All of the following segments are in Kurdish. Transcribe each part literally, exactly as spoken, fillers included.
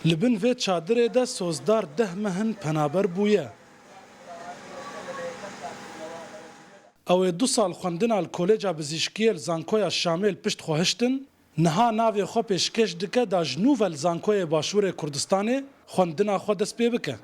Li bin vê çadirê de Sozdar deh meh in penaber bûye. Ew ê du sal xwendina li Kolêca Bizîşkiyê li Zankoya Şamê li pişt xwe hiştin, niha navê xwe pêşkêş dike da ji nû ve li Zankoyê Başûrê Kurdistanê xwendina xwe dest pê bike.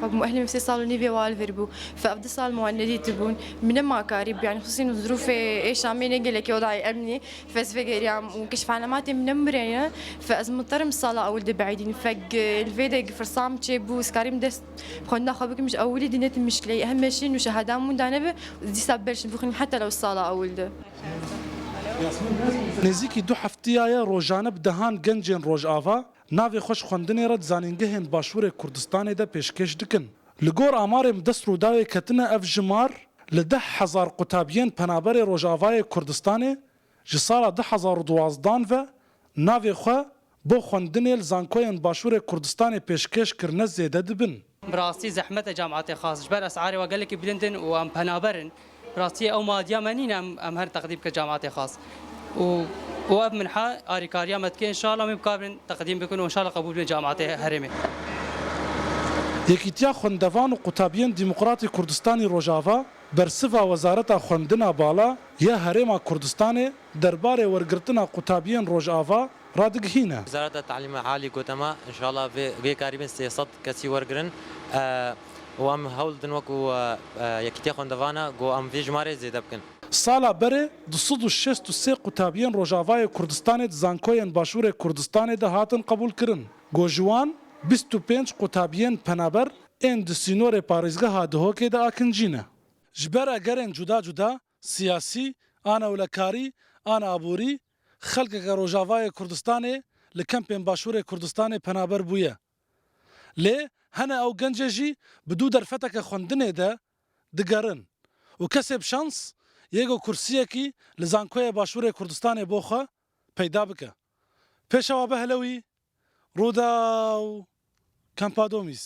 Xwe bi muehlê min sê sal û nîvê wan li vir bû. Fe ev du sal min wan nedîtibûn. Min nema karî bû, yanî xusûsî zirûfê ê Şamê ne gelekî odayê emnî. Fe ez vegeriyam û keşfenamatê min ne min birêne. Fe ez muterim sala ewil de biedîn. Fe gi-, li vê de gi firsa min çêbû, ez karîm dest xwendina xwe bikim ji ewilî dî netim mişkileyî. Heme şîn û şehada min da nebe, dîsa ber şîn bixwînim heta lew sala ewil de. Nêzîkî du heftiya ye rojane bi dehan gencên Rojava navê xwe ji xwendinê re di zanîngehên Başûrê Kurdistanê de pêşkêş dikin. Li gor amarê min dest rûdawê ketine ev jimar li deh hezar qutabiyên penaberê Rojavayê Kurdistanê ji sala du hezar û duwazdan ve navê xwe bo xwendinê li zankoyên Başûrê Kurdistanê pêşkêş kirine zêde dibin. Bi rastî zehmet e camatê xas. Ji ber esarê we gelekî bilind in û em penaber in. Bi rastî ew madiya me nîne em, em her teqdîm bike camatê xas. Û, û ev minha arîkariya me dike, înşallah em ê bikarbin teqdîm bikin û înşallah qebûl bin camatê herêmê. Yekîtiya Xwendevan û Qutabiyên Demokratî Kurdistanî Rojava bersiva Wezareta Xwendina Bala ya Herêma Kurdistanê derbarê wergirtina qutabiyên Rojava radigihîne. Wezareta Telîma Alî gote me, înşallah vê, vê karîbin sê sed kesî wergirin. E, û em hewl din wekû, e, e, Yekîtiya Xwendevana ku em vê jimarê zêde bikin. Sala berê du sed û şêst û sê qutabiyên Rojavayê Kurdistanê di zankoyên Başûrê Kurdistanê de hatin qebûlkirin. Ku ji wan bîst û pênc qutabiyên penaber ên di sînorê parêzgeha Duhokê de akincî ne. Ji ber egerên cuda cuda, siyasî, an ewlekarî, an aborî, xelkeke Rojavayê Kurdistanê li kempên Başûrê Kurdistanê penaber bûye. Lê hene ew gencê jî bi dû derfeteke xwendinê de digerin û kesê bi şans yê ku kursiyekî li zankoyê Başûrê Kurdistanê bo xwe peyda bike. Pêşewa Behlewî, Rûdaw, Kempa Domîs.